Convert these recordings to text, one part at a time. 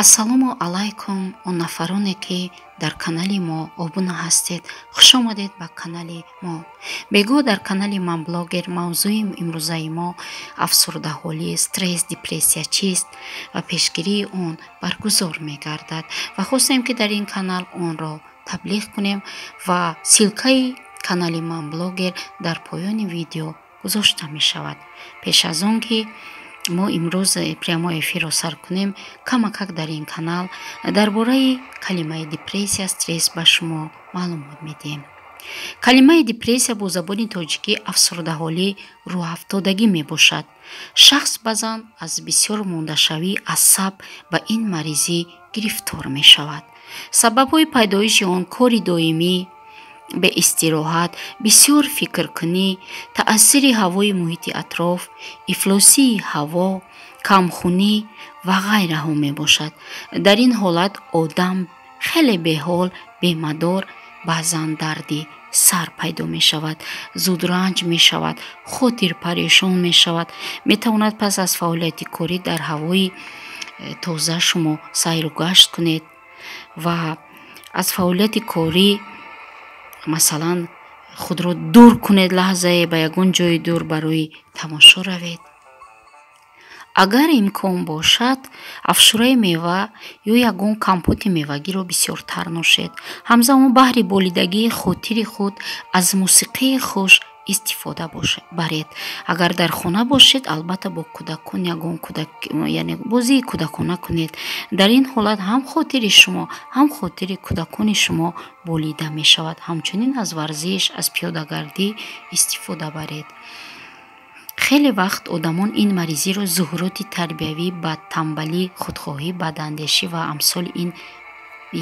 Ассалому алайкум он нафароне, ки дар канали мо обуна ҳастед. Хуш омадед ба канали мо. Бегоҳ дар канали Ман Блогер мавзӯи имрӯзаи мо афсурдаҳолӣ, стресс, депрессия чист ва пешгирии он баргузор мегардад ва хостем, ки дар ин канал онро таблиғ кунем ва ссылкаи канали Ман Блогер дар поёни видео гузошта мешавад. Пеш аз он ки мо имрӯз прямой эфирро сар кунем, камакак дар ин канал дар бораи калимаи депрессия, стресс ба шумо маълумот медиҳем. Калимаи депрессия бо забони тоҷикӣ афсурдаҳолӣ, рӯҳафтодагӣ мебошад. Шахс баъзан аз бисёр мондашавии асаб ба ин маризӣ гирифтор мешавад. Сабабҳои пайдоиши он кори доимӣ, беистироҳат, бисёр фикркунӣ, таъсири ҳавои муҳити атроф, ифлосии ҳаво, камхунӣ ва ғайраҳо мебошад. Дар ин ҳолат одам хеле беҳол, бемадор, баъзан дарди сар пайдо мешавад, зудранҷ мешавад, хотирпарешон мешавад. Метавонад пас аз фаъолияти корӣ дар ҳавои тоза шумо сайру гашт кунед ва аз фаъолияти корӣ, масалан, худро дур кунед, лаҳзае ба ягон ҷои дур барои тамошо равед. Агар имкон бошад, афшураи мева ё ягон компоти мевагиро бисёртар нӯшед. Ҳамзамон баҳри болидагии хотири худ аз мусиқии хуш истифода баред. Агар дар хона бошед, албатта бо кӯдакон ягон кӯдак, яъне бозии кӯдакона кунед. Дар ин ҳолат ҳам хотири шумо, ҳам хотири кӯдакони шумо болида мешавад. Ҳамчунин аз варзиш, аз пиёдагардӣ истифода баред. Хеле вақт одамон ин маризиро зуҳуроти тарбиявӣ, бадтамбалӣ, худхоҳӣ, бадандешӣ ва амсоли ин,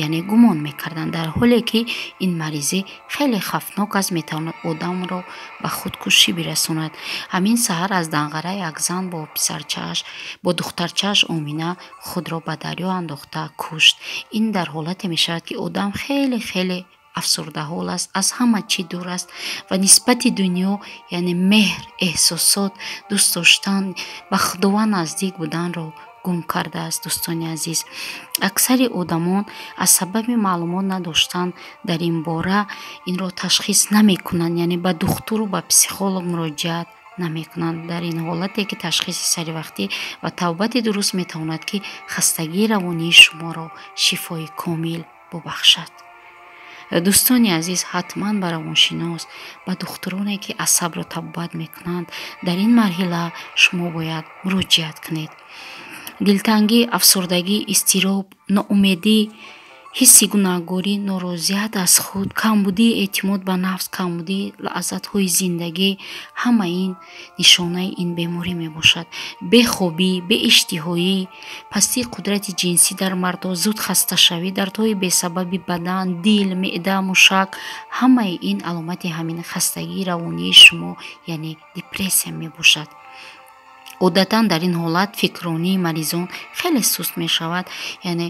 яъне гумон мекарданд, дар ҳоле ки ин маризӣ хеле хавфнок аст, метавонад одамро ба худкушӣ бирасонад. Ҳамин саҳар аз Данғара як зан бо писарчааш, бо духтарчааш Омина худро ба дарё андохта кушт. Ин дар ҳолате мешавад, ки одам хеле хеле афсурдаҳол аст, аз ҳама чӣ дур аст ва нисбати дунё, яъне меҳр, эҳсосот, дӯст доштан, ба Худованд наздик буданро гум кардааст. Дӯстони азиз, аксари одамон аз сабаби маълумот надоштан дар ин бора инро ташхис намекунанд, яъне ба духтуру ба психолог муроҷиат намекунанд. Дар ин ҳолате ки ташхиси саривақтӣ ва тавбати дуруст метавонад, ки хастагии равонии шуморо шифои комил бубахшад. Дӯстони азиз, ҳатман ба равоншинос, ба духтуроне, ки асабро табобат мекунанд, дар ин марҳила шумо бояд муроҷиат кунед. Дилтангӣ, афсурдагӣ, изтироб, ноумедӣ, ҳисси гунаҳгорӣ, норозият аз худ, камбудии эътимод ба нафс, камбудии лаззатҳои зиндагӣ — ҳама ин нишонаи ин беморӣ мебошад. Бехобӣ, беиштиҳоӣ, пастии қудрати ҷинсӣ дар мардо, зуд хасташавӣ, дардҳои бесабаби бадан, дил, меъда, мушак — ҳамаи ин аломати ҳамин хастагии равонии шумо, яъне депрессия мебошад. Одатан дар ин ҳолат фикрронии маризон хеле суст мешавад, яъне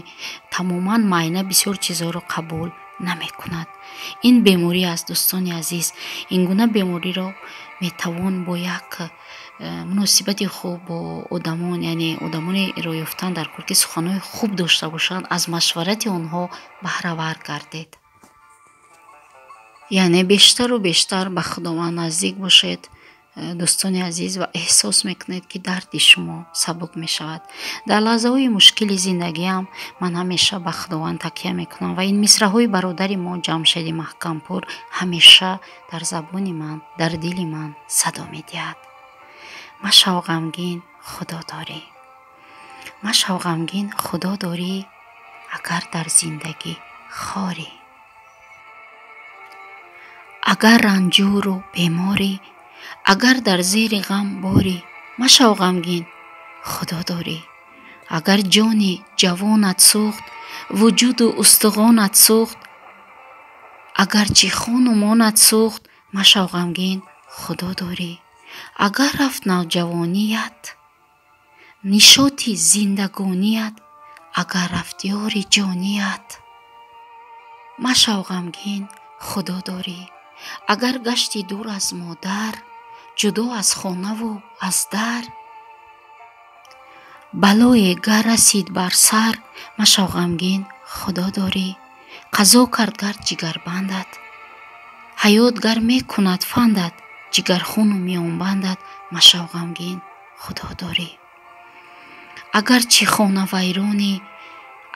тамоман майна бисёр чизҳоро қабул намекунад. Ин беморӣ аст, дӯстони азиз. Ин гуна бемориро метавон бо як муносибати хуб бо одамон, яъне одамонеро ёфтан дар кор, ки суханҳои хуб дошта бошанд, аз машварати онҳо баҳравар гардед, яъне бештару бештар ба Худованд наздик бошед, дӯстони азиз, ва эҳсос мекунед, ки дарди шумо сабук мешавад. Дар лаҳзаҳои мушкили зиндагиам ман ҳамеша ба Худованд такя мекунам ва ин мисраҳои бародари мо Ҷамшеди Маҳкампур ҳамеша дар забони ман, дар дили ман садо медиҳад. Машав ғамгин, Худо дорӣ, машав ғамгин, Худо дорӣ, агар дар зиндагӣ хорӣ, агар ранҷуру беморӣ, агар дар зери ғам борӣ, машав ғамгин, Худо дорӣ. Агар ҷони ҷавонат сӯхт, вуҷуду устухонат сӯхт, агарчи хону монат сӯхт, машав ғамгин, Худо дорӣ. Агар рафт навҷавоният, нишоти зиндагоният, агар рафт ёри ҷоният, машав ғамгин, Худо дорӣ. Агар гашти дур аз модар, ҷудо аз хонаву аз дар. Балое гар расид бар сар, машав ғамгин, Худо дорӣ. Қазо кард гар ҷигарбандат, ҳаёт гар мекунад фандат, ҷигархуну миёнбандат, машав ғамгин, Худо дорӣ. Агарчи хона вайронӣ,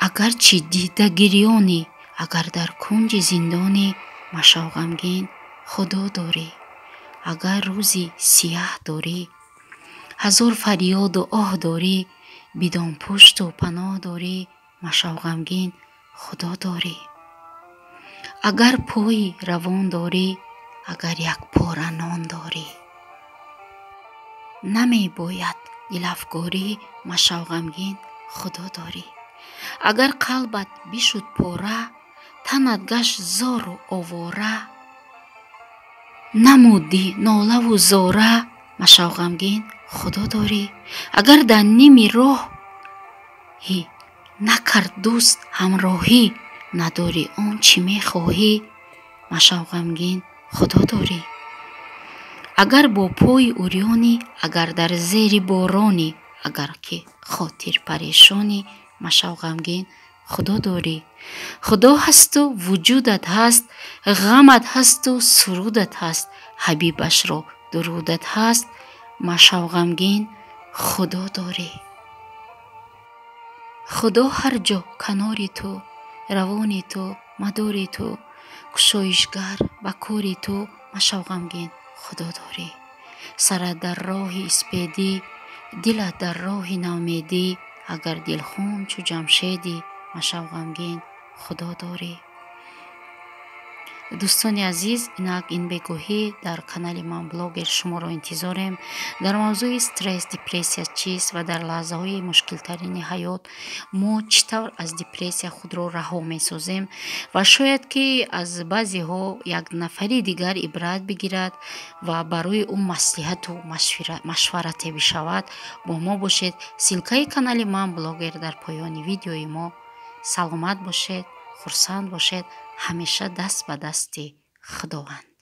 агарчи дида гирёнӣ, агар дар кунҷи зиндонӣ, машав ғамгин, Худо дорӣ. Агар рӯзи сияҳ дорӣ, ҳазор фарёду оҳ дорӣ, бидон пушту паноҳ дорӣ, машав ғамгин, Худо дорӣ. Агар пои равон дорӣ, агар як пора нон дорӣ, намебояд дилафгорӣ, машав ғамгин, Худо дорӣ. Агар қалбат бишуд пора, танат гашт зору овора, намудӣ нолаву зора, машав ғамгин, Худо дорӣ. Агар дар ними роҳӣ накард дӯст ҳамроҳӣ, надорӣ он чӣ мехоҳӣ, машав ғамгин, Худо дорӣ. Агар бо пои урёнӣ, агар дар зери боронӣ, агар ки хотир парешонӣ, машав ғамгин, Худо дорӣ. Худо ҳасту вуҷудат ҳаст, ғамат ҳасту сурудат ҳаст, ҳабибашро дурудат ҳаст, машав ғамгин, Худо дорӣ. Худо ҳар ҷо канори ту, равони ту, мадори ту, кушоишгар ба кори ту, машав ғамгин, Худо дорӣ. Сарат дар роҳи испедӣ, дилат дар роҳи наумедӣ, агар дилхун чу Ҷамшедӣ, машав ғамгин, Худо дорӣ. Дӯстони азиз, инак ин бегоҳӣ дар канали ман блогер шуморо интизорем. Дар мавзӯи стресс, депрессия чист ва дар лаҳзаҳои мушкилтарини ҳаёт мо чӣ тавр аз депрессия худро раҳо месозем ва шояд ки аз баъзеҳо як нафари дигар ибрат бигирад ва барои ӯ маслиҳату машварате бишавад. Бо мо бошед. Ссылкаи канали ман блогер дар поёни видеои мо. Саломат бошед, хурсанд бошед, ҳамеша даст ба дасти Худованд.